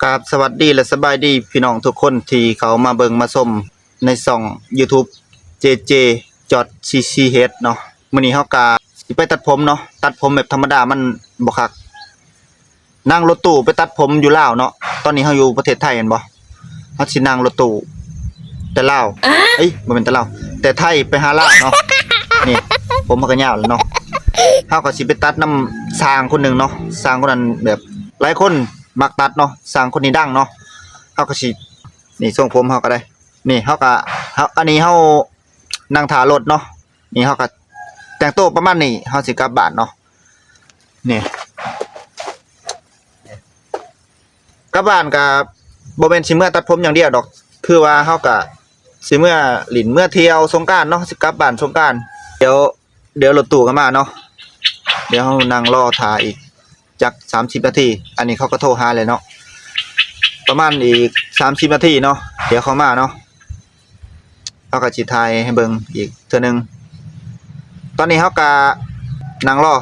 ຄັບ ສະຫວັດດີ ແລະ ສະບາຍດີພີ່ນ້ອງທຸກຄົນທີ່ເຂົ້າມາເບິ່ງມາຊົມໃນຊ່ອງຢູທູບ ເຈເຈ ຈອດ ຊີຊີເອັດ ເນາະ. ມື້ນີ້ເຮົາກະຊິໄປຕັດຜົມເນາະ, ຕັດຜົມແບບທຳມະດາມັນບໍ່ຄັກ. ນັ່ງລົດຕູ້ໄປຕັດຜົມຢູ່ລາວເນາະ. ຕອນນີ້ເຮົາຢູ່ປະເທດໄທແມ່ນບໍ່? ເຮົາຊິນັ່ງລົດຕູ້ແຕ່ລາວ ເອີຍ ບໍ່ແມ່ນແຕ່ລາວ ແຕ່ໄທໄປຫາລາວເນາະ. ນີ້ ຜົມເຮົາກະຍາວແລ້ວເນາະ. ເຮົາກະຊິໄປຕັດນຳຊ່າງຄົນໜຶ່ງເນາະ. ຊ່າງຄົນນັ້ນແບບຫຼາຍຄົນມັກຕັດເນາະ, ຊ່າງຄົນນີ້ດັງເນາະ. ເຮົາກະຊິ ນີ້ ຊົງຜົມເຮົາກະໄດ້ ນີ້ ເຮົາກະ ເຮົາ ອັນນີ້ເຮົານັ່ງຖ້າລົດເນາະ. ນີ້ເຮົາກະແຕ່ງໂຕປະມານນີ້ ເຮົາຊິກັບບ້ານເນາະ. ນີ້ ກັບບ້ານກະບໍ່ແມ່ນຊິເມືອຕັດຜົມຢ່າງດຽວດອກ, ຄືວ່າເຮົາກະຊິເມືອຫຼິ້ນເມືອທ່ຽວສົງການເນາະ, ຊິກັບບ້ານສົງການ. ດຽວ ດຽວລົດຕູ້ກະມາເນາະ. ດຽວເຮົານັ່ງລໍຖ້າອີກຈັກສາມສິບນາທີ. ອັນນີ້ເຂົາກະໂທຫາແລ້ວເນາະ, ປະມານອີກສາມສິບນາທີເນາະ ດຽວເຂົາມາເນາະ. ເຮົາກະຊິຖ່າຍໃຫ້ເບິ່ງອີກເທື່ອໜຶ່ງ. ຕອນນີ້ເຮົາກະນັ່ງລໍ,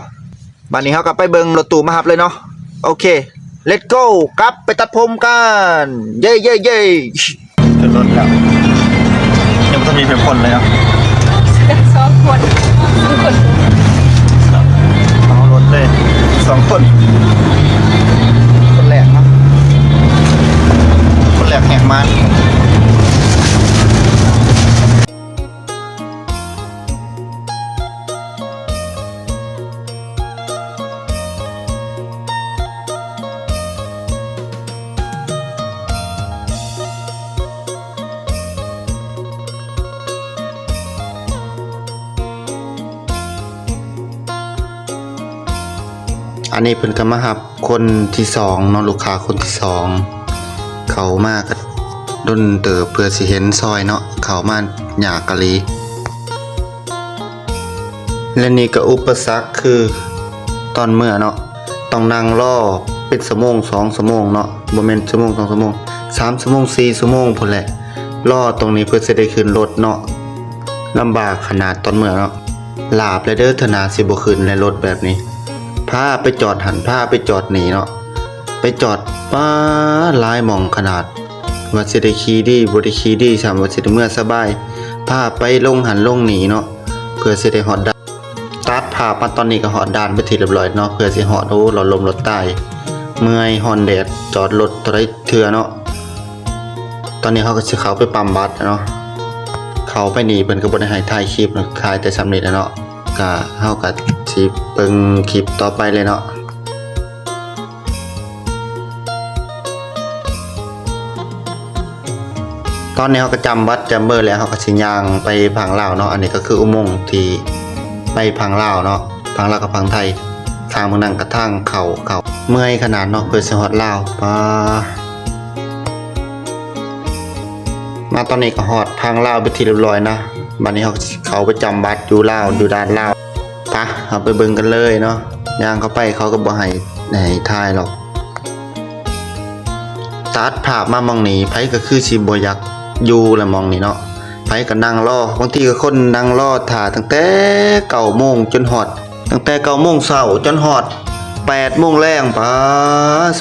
ບາດນີ້ເຮົາກະໄປເບິ່ງລົດຕູ້ມາຮັບເລີຍເນາະ. ໂອເຄ ເລັດໂກ ກັບໄປຕັດຜົມກັນ. ເຢ້ ເຢ້ ເຢ້. ຂຶ້ນລົດແລ້ວ ຍັງບໍ່ທັນມີໃຜພົ້ນເລີຍເນາະ. ສອງຄົນ ສອງຄົນ ເອົາລົດເລີຍ ສອງຄົນ. ຄົນແລກເນາະ ຄົນແລກແຫກມາ. ອັນນີ້ເພິ່ນກະມາຮັບຄົນທີສອງເນາະ, ລູກຄ້າຄົນທີສອງ ເຂົ້າມາກະດົນເຕີບເພື່ອຊິເຫັນຊອຍເນາະ, ເຂົ້າມາຍາກກະລີ. ແລະນີ້ກະອຸປະສັກຄືຕອນເມືອເນາະ, ຕ້ອງນັ່ງລໍເປັນຊົ່ວໂມງສອງຊົ່ວໂມງເນາະ, ບໍ່ແມ່ນຊົ່ວໂມງສອງຊົ່ວໂມງ ສາມຊົ່ວໂມງສີ່ຊົ່ວໂມງພຸ້ນແຫຼະ. ລໍຕົງນີ້ເພື່ອຊິໄດ້ຂຶ້ນລົດເນາະ, ລຳບາກຂະໜາດຕອນເມືອເນາະ. ຫຼາບແລ້ວເດີ ເທື່ອໜ້າຊິບໍ່ຂຶ້ນແລ້ວລົດແບບນີ້. ພາໄປຈອດຫັ້ນ ພາໄປຈອດນີ້ເນາະ, ໄປຈອດ ປາດ ຫຼາຍໝ່ອງຂະໜາດ. ວ່າຊິໄດ້ຂີ່ດີ ບໍ່ໄດ້ຂີ່ດີຊ້ຳ ວ່າຊິໄດ້ເມືອສະບາຍ. ພາໄປລົງຫັ້ນລົງນີ້ເນາະ ເພື່ອຊິໄດ້ຮອດດ່ານ. ຕັດພາບມາຕອນນີ້ກະຮອດດ່ານເປັນທີ່ລຽບລ້ອຍເນາະ, ເພື່ອຊິຮອດ ໂອ້ ລໍລົມລໍຕາຍ ເມື່ອຍຮ້ອນແດດ ຈອດລົດເທົ່າໃດເທື່ອເນາະ. ຕອນນີ້ເຮົາກະຊິເຂົ້າໄປປ້ຳບັດເນາະ, ເຂົ້າໄປນີ້ເພິ່ນກະບໍ່ໄດ້ໃຫ້ຖ່າຍຄລິບເນາະ, ຖ່າຍແຕ່ສ່ຳນີ້ແຫຼະເນາະ. ກະ ເຮົາກະຊິເບິ່ງຄລິບຕໍ່ໄປເລີຍເນາະ. ຕອນນີ້ເຮົາກະຈຳບັດຈຳເບີແລ້ວ ເຮົາກະຊິຍ່າງໄປຝັ່ງລາວເນາະ. ອັນນີ້ກະຄືອຸໂມງທີ່ໄປຝັ່ງລາວເນາະ, ຝັ່ງລາວກັບຝັ່ງໄທ. ທາງເບື້ອງນັ້ນກະທາງເຂົ້າ ເຂົ້າ ເມື່ອຍຂະໜາດເນາະ ເພື່ອຊິຮອດລາວ. ປາ ມາຕອນນີ້ກະຮອດຝັ່ງລາວເປັນທີ່ລຽບລ້ອຍນະ. ບາດນີ້ເຮົາກະຊິເຂົ້າໄປຈຳບັດຢູ່ລາວ ຢູ່ດ່ານລາວ. ປະ ເຮົາໄປເບິ່ງກັນເລີຍເນາະ. ຍ່າງເຂົ້າໄປເຂົາກະບໍ່ໃຫ້ ໃຫ້ຖ່າຍດອກ. ຕັດພາບມາໝ່ອງນີ້ ໃຜກະຄືຊິບໍ່ຢາກຢູ່ລະໝ່ອງນີ້ເນາະ, ໃຜກະນັ່ງລໍ. ບາງທີກະຄົນນັ່ງລໍຖ້າຕັ້ງແຕ່ເກົ້າໂມງຈົນຮອດ ຕັ້ງແຕ່ເກົ້າໂມງເຊົ້າຈົນຮອດແປດໂມງແລງ. ປາ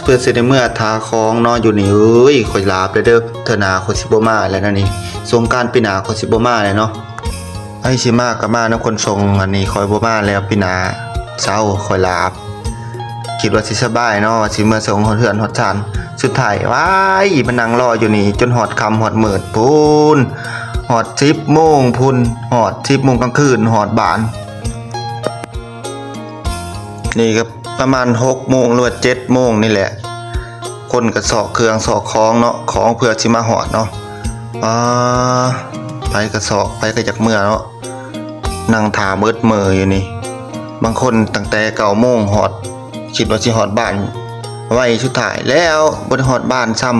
ເພື່ອຊິໄດ້ເມືອຖ້າຂອງເນາະຢູ່ນີ້. ເອີຍ ຂ້ອຍຫຼາບແລ້ວເດີ, ເທື່ອໜ້າຂ້ອຍຊິບໍ່ມາແລ້ວນະນີ້. ສົງການປີໜ້າຂ້ອຍຊິບໍ່ມາແລ້ວເນາະ. ໃຜຊິມາກະມານຳຄົນສົ່ງ, ອັນນີ້ຂ້ອຍບໍ່ມາແລ້ວ ປີໜ້າເຊົາ ຂ້ອຍຫຼາບ. ຄິດວ່າຊິສະບາຍເນາະ ວ່າຊິເມືອສົ່ງຮອດເຮືອນຮອດຊານ. ສຸດທ້າຍ ວ້າຍ ມານັ່ງລໍຢູ່ນີ້ຈົນຮອດຄ່ຳຮອດມືດພຸ້ນ, ຮອດສິບໂມງພຸ້ນ, ຮອດສິບໂມງກາງຄືນຮອດບ້ານ. ນີ້ກະປະມານຫົກໂມງ ຫຼືວ່າເຈັດໂມງນີ້ແຫຼະ. ຄົນກະຊອກເຄື່ອງຊອກຂອງເນາະ, ຂອງເພື່ອຊິມາຮອດເນາະ. ອາ ໃຜກະຊອກ ໃຜກະຢາກເມືອເນາະ. ນັ່ງຖ້າເບິດມື້ຢູ່ນີ້. ບາງຄົນຕັ້ງແຕ່ເກົ້າໂມງຮອດ ຄິດວ່າຊິຮອດບ້ານໄວ, ສຸດທ້າຍແລ້ວບໍ່ໄດ້ຮອດບ້ານຊ້ຳ.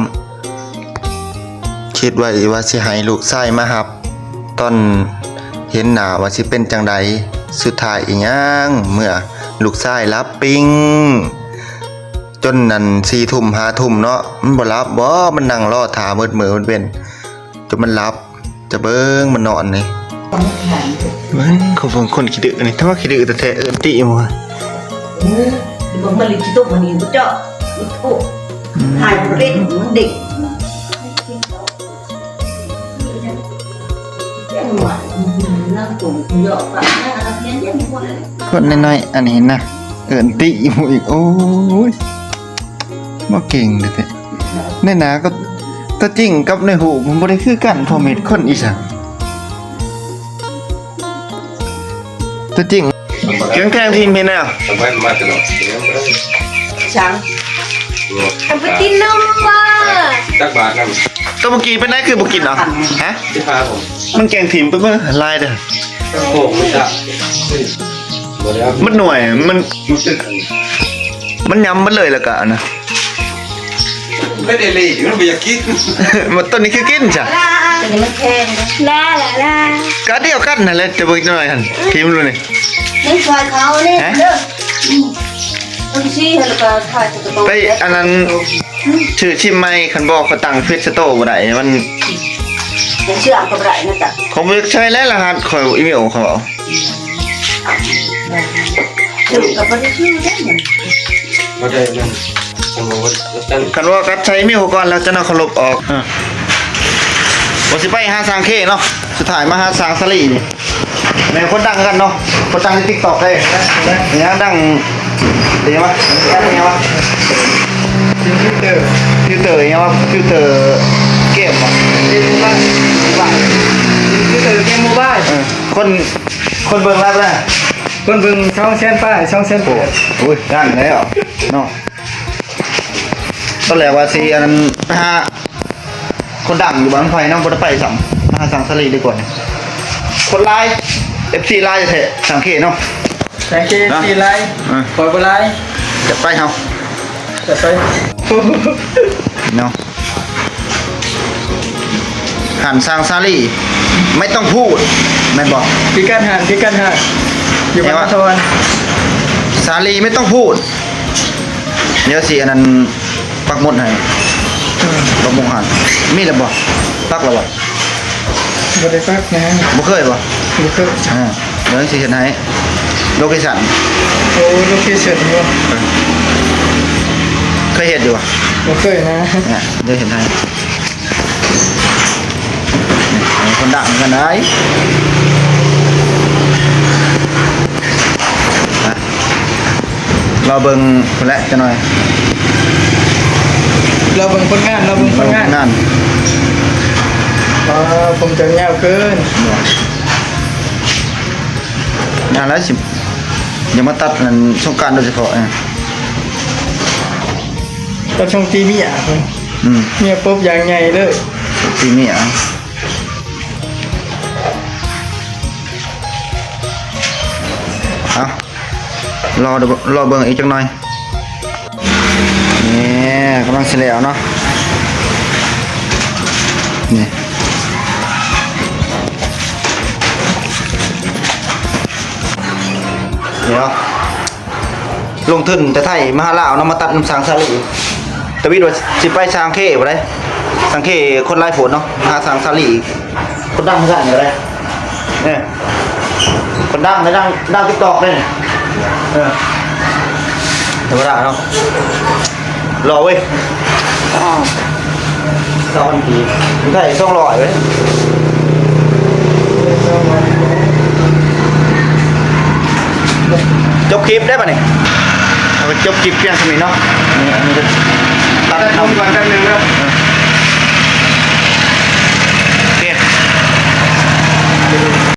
ຄິດໄວ້ວ່າຊິໃຫ້ລູກຊາຍມາຮັບ ຕອນເຫັນໜ້າວ່າຊິເປັນຈັ່ງໃດ, ສຸດທ້າຍອີ່ຫຍັງ ເມື່ອລູກຊາຍຫຼັບປິງ ຈົນນັ້ນ ສີ່ທຸ່ມ ຫ້າທຸ່ມເນາະ. ມັນບໍ່ຫຼັບບໍ? ມັນນັ່ງລໍຖ້າເບິດມື້ເບິດເວັນ ຈົນມັນຫຼັບ. ຈະເບິ່ງມັນນອນນີ້. ເບິ່ງ ຂອງເພິ່ນຄົນຂີ້ດື້ນີ້ ແຕ່ວ່າຂີ້ດື້ແທ້ໆ ເອີ້ນຕິໝູ່. ເອີ ເບິ່ງມາລິຂີ້ຕົກມັນນີ້ບໍ່ເຈາະ. ໂອ້ ອືມ ຫາຍ ເປັນເດັກ ຄົນນ້ອຍໆ ອັນນີ້ນະ ເອີ້ນຕິໝູ່ອີກ. ໂອ້ຍ ບໍ່ເກັ່ງເດ້ແທ້. ໃນໜ້າກໍຕົວຈິງກັບໃນຮູບມັນບໍ່ໄດ້ຄືກັນ ພໍ່ແມ່ນຄົນອີ່ສັງ. ຕົວຈິງ ແກງແທງທີມເຮັດແນວ ສຳໄພມາຕະຫຼອດ ຍັງບໍ່ໄດ້ ສັງ ເນາະ ທຳໄປກິນນົມບໍ່ ຈັກບາດນຳ ຕົວເມື່ອກີ້ເປັນໄດ ຄືບໍ່ກິນເອົາ ຮະ ຊິພາຜົມ ມັນແກງທີມໄປເບິ່ງຫຼາຍເດີ້ ໂອ້ ມັນຈະ ບໍ່ໄດ້ເອົາ ມັນໜ່ວຍ ມັນ ມັນຍຳມັນເລີຍ ແລ້ວກະອັນນະ ໄປເດລີ ມັນບໍ່ຢາກກິນ ມັນ ຕົວນີ້ຄືກິນຊະ ລາ ຕົວນີ້ມັນແຂງ ລາ ລາ ລາ ກະດຽວກັນຫັ້ນແຫຼະ ແຕ່ບໍ່ໜ້ອຍຫັ້ນ ທີມລຸ້ນນີ້ ນີ້ຊ່ອຍເຂົານີ້ ຮະ ເດີ ອືມ ຕ້ອງຊີ້ໃຫ້ ແລ້ວກໍຖ່າຍສະໂຕ ໄປອັນນັ້ນ ຊື້ຊິມໃໝ່ ຄັນບໍ່ເຂົາຕັ້ງເຟສສະໂຕບໍ່ໄດ້ ມັນ ຍັງເຊື່ອກໍບໍ່ໄດ້ນະຈະ ເຂົາບໍ່ຢາກໃຊ້ແລ້ວລະຫັດ ຂ້ອຍອີເມວເຂົາເອົາ ຖືກກັບບໍ່ໄດ້ຊື່ເດ້ ບໍ່ໄດ້ນັ້ນ ຄັນວ່າກັດໃສ່ມີວກ່ອນແລ້ວຈະນຳເຄົາລົບອອກ ເອີ ວ່າຊິໄປຫາສາງເຄເນາະ ສຸດທ້າຍມາຫາສາງສາລີນີ້ ແມ່ນຄົນດັງຄືກັນເນາະ ຄົນດັງໃນຕິກຕັອກເດ້ ຫຍັງດັງ ເດວະ ຫຍັງວະ ຟິວເຕີ ຟິວເຕີຫຍັງວະ ຟິວເຕີເກມວະ ເກມໂມບາຍ ໂມບາຍ ຟິວເຕີເກມໂມບາຍ ເອີ ຄົນ ຄົນເບິ່ງຫຼາຍປານໃດ ຄົນເບິ່ງສອງແສນປາຍ ສອງແສນ ໂອ້ ໂອ້ຍ ນັ້ນແລ້ວເນາະ ຕອນແລກວ່າຊິອັນນັ້ນ ໄປຫາຄົນດັງຢູ່ບ້ານໄຜ່ເນາະ ບໍ່ໄດ້ໄປຊ້ຳ ມາຫາສາງສາລີດີກວ່າ ຄົນຫຼາຍ ເອັຟຊີຫຼາຍແທ້ ສາງເຄເນາະ ສາງເຄ ເນາະ ເອັຟຊີຫຼາຍ ເອີ ຂ້ອຍບໍ່ຫຼາຍ ຈະໄປເຮົາ ຈະໄປ ເນາະ ຮ້ານຊ່າງສາລີ ໄມ່ຕ້ອງພູດ ແມ່ນບໍ່? ພິກັດຮ້ານ ພິກັດຮ້ານ ຢູ່ ແມ່ນ ບ້ານ ວະ ທອນ ສາລີໄມ່ຕ້ອງພູດ ດຽວຊິອັນນັ້ນ ປັກໝຸດໃຫ້ ອືມ ປັກໝຸດຮ້ານ ມີແລ້ວບໍ່? ປັກແລ້ວບໍ່? ບໍ່ໄດ້ປັກນະ ບໍ່ເຄີຍບໍ່? ບໍ່ເຄີຍ ອ່າ ດຽວຊິເຮັດໃຫ້ ໂລເຄຊັນ ໂອ້ ໂລເຄຊັນບໍ່? ເອີ ເຄີຍເຮັດຢູ່ບໍ່? ບໍ່ເຄີຍນະ ອ່າ ດຽວເຮັດໃຫ້ ນີ້ ຄົນດັງຄືກັນໄດ໋ ອ່າ ລໍເບິ່ງພຸ້ນແຫຼະຈັກໜ້ອຍ ລໍເບິ່ງຜົນງານ ລໍເບິ່ງຜົນງານ ລໍເບິ່ງຜົນງານ ອໍ ຜົມຈະຍາວເກີນ ບໍ່ ງານແລ້ວຊິ ຢ່າມາຕັດອັນສົງການໂດຍສະເພາະ ຕັດຊົງຕີເມຍ ອືມ ເມຍປົບຢ່າງໃຫຍ່ເລີຍ ຕີເມຍ ເອົາ ລໍ ລໍເບິ່ງອີກຈັກໜ້ອຍ ນີ້ ກຳລັງຊິແລ້ວເນາະ ນີ້ ດຽວ ລົງທຶນແຕ່ໄທມາຫາລາວເນາະ ມາຕັດນຳຊ່າງສາລີ ທະວິດວ່າຊິໄປຊ່າງເຄບໍ່ໄດ້ ຊ່າງເຄຄົນຫຼາຍໂພດເນາະ ຫາຊ່າງສາລີ ຄົນດັງຄືກັນກໍໄດ້ ເອີ ຄົນດັງໃນ ດັງ ດັງຕິກຕັອກເດ້ ເອີ ທຳມະດາເນາະ ຫຼໍ່ເວີຍ ສອງພັນກີບ ໄທສອງຮ້ອຍເວີຍ ຈົບຄລິບໄດ້ປະນີ້ ເອົາໄປຈົບຄລິບພຽງສ່ຳນີ້ເນາະ ອັນນີ້ ອັນນີ້ກໍຕັດ ຕັດ ເອົາ ລົງກ່ອນແປັບໜຶ່ງເດີ ເອີ